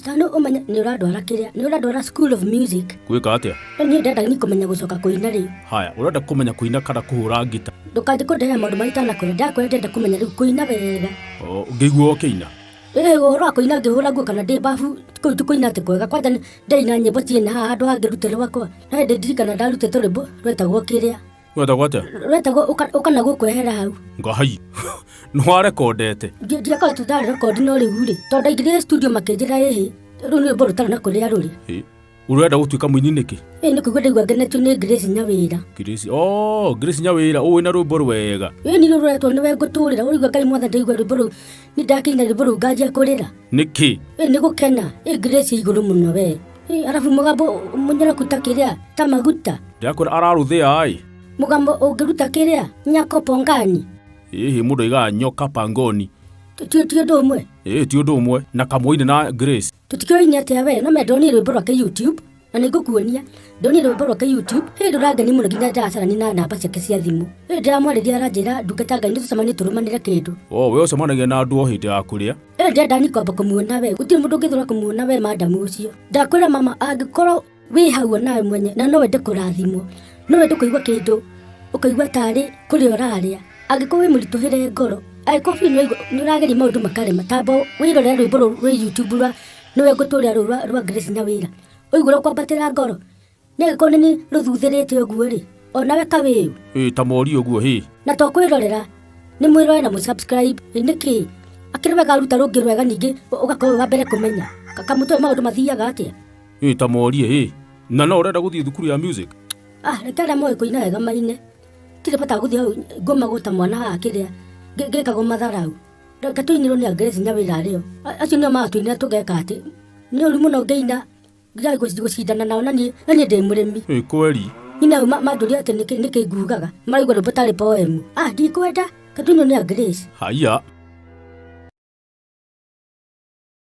Stano ũmenye nĩ ũrandwara kĩrĩa nĩ ũrandwara School of Music. Gwĩka atĩa? Rĩu niĩ ndĩrenda ni kũmenya gũcoka kũina rĩu. Haya, ũrenda kũmenya kũina kana kũhũra ngita? Ndũkanjie kũndehera maũndũ marĩa itanakwĩra. Ndakwĩra ndĩrenda kũmenya rĩu kũina wega. O, ũngĩigua ũkĩina? Ĩĩ ũhoro wa kũina ngĩhũra nguo kana ndĩ babu kũu ti kũina atĩ kwega. Kwanja ndĩraina nyĩmbo ciĩna haha handũ ha ngĩrute rwakwa. No hĩndĩ ndirikana ndarutĩte rwĩmbo rwetagwo kĩrĩa. Rwetagwo atĩa? Rwetagwo ũka na gũkũ ehera hau. Ngai. Nĩ warekondete? Ndiakoretwo ndarekondi no rĩu rĩ, tondũ ndaingĩrire studio makĩnjĩra ĩhĩ, rũu nĩ rwĩmbo rũtarĩ na kũrĩa rũrĩ. Ĩ, Ũrenda gũtuĩka mũini nĩkĩ? Ĩ nĩ kũigua ndaigua ngenetio nĩ Grace Nyawĩra. Grace, oh, Grace Nyawĩra, ũĩ na rwĩmbo rwega. Ĩ nĩ rũrũ rwetwo nĩwe ngũtũrĩra, ũraigua Ngai mwathani ndaigua rwĩmbo rũu, nĩ ndakĩina rwĩmbo rũu nganjia kũrĩra. Nĩkĩ? Ĩ nĩ gũkena, ĩ Grace igũrũ mũno we. Ĩ arabu mũgambo mũnyoroku ta kĩrĩa, ta maguta. Ndĩrakwĩra ararũthĩa ĩ. Mũgambo ũngĩruta kĩrĩa, nyako pongani. Ĩhĩ mũndũ aigaga nyoka pangoni. Ti ti ũndũ ũmwe. Ĩĩ ti ũndũ ũmwe na kamũini na Grace. Tũtikĩũĩ atĩa we, no me ndonire rwĩmbo rwake YouTube na nĩ ngũkuonia. Ndonire rwĩmbo rwake YouTube, hĩ rũrangeni mũno nginya ndĩracarania na namba ciake cia thimũ. Hĩ ndĩramwarĩria aranjĩra ndungata Ngai nĩ tũcemanie tũrũmanĩre kĩndũ. O we ũcemanagia na andũ o hĩndĩ ya kũrĩa. Ĩ ndĩrenda ni kwamba kũmuona we, gũtirĩ mũndũ ũngĩthũra kũmuona we madamu ũcio. Ndakwĩra mama angĩkorwo wĩ hau nawe mwenye na no wende kũrathimwo, no wende kũigua kĩndũ ũkaigua tarĩ kũrĩa ũrarĩa. Angĩkorwo wĩ mũritũhĩre ngoro, angĩkorwo biũ nĩ ũrageria maũndũ makarema, tamba wĩrorere rwĩmbo rũu rwĩ YouTube rwa nĩwe ngũtũrĩra rũu rwa Grace Nyawĩra. Ũigue ũrĩa ũkwambatĩra ngoro. Nĩ angĩkorwo nĩ niĩ rũthuthĩrĩte ũguo rĩ, onawe kawĩũ. Ĩ ta mori ũguo hĩ. Na to kwĩrorera, nĩ mwĩrore na mũsubscribe, ĩ nĩkĩ? Akĩrĩ wega aruta rũngĩ rwega ningĩ ũgakorwo wĩ wa mbere kũmenya. Kamũtwe maũndũ mathiaga atĩa? Ĩ ta mori ĩ. Na no ũrenda gũthiĩ thukuru ya music? Ah, reke arĩa moĩ kũina wega maine. Ndirĩ bata wa gũthiĩ hau ngũmagwo ta mwana haha kĩrĩa ngĩkagwo matharau. Reke tũinĩrwo nĩ a Grace Nyawĩra arĩo. Acio nĩo magatũinĩra tũgeka atĩ. Nĩ ũru mũno ngĩina nginya gũcindana nao na niĩ na niĩ ndĩ mũrĩmi. Ĩ kweri. Niĩ nao manjũria atĩ nĩkĩ nĩkĩ ngugaga. Maraigua rwĩmbo tarĩ poem. Ah, ndikwenda. Reke tũinĩrwo nĩ a Grace. Haiya.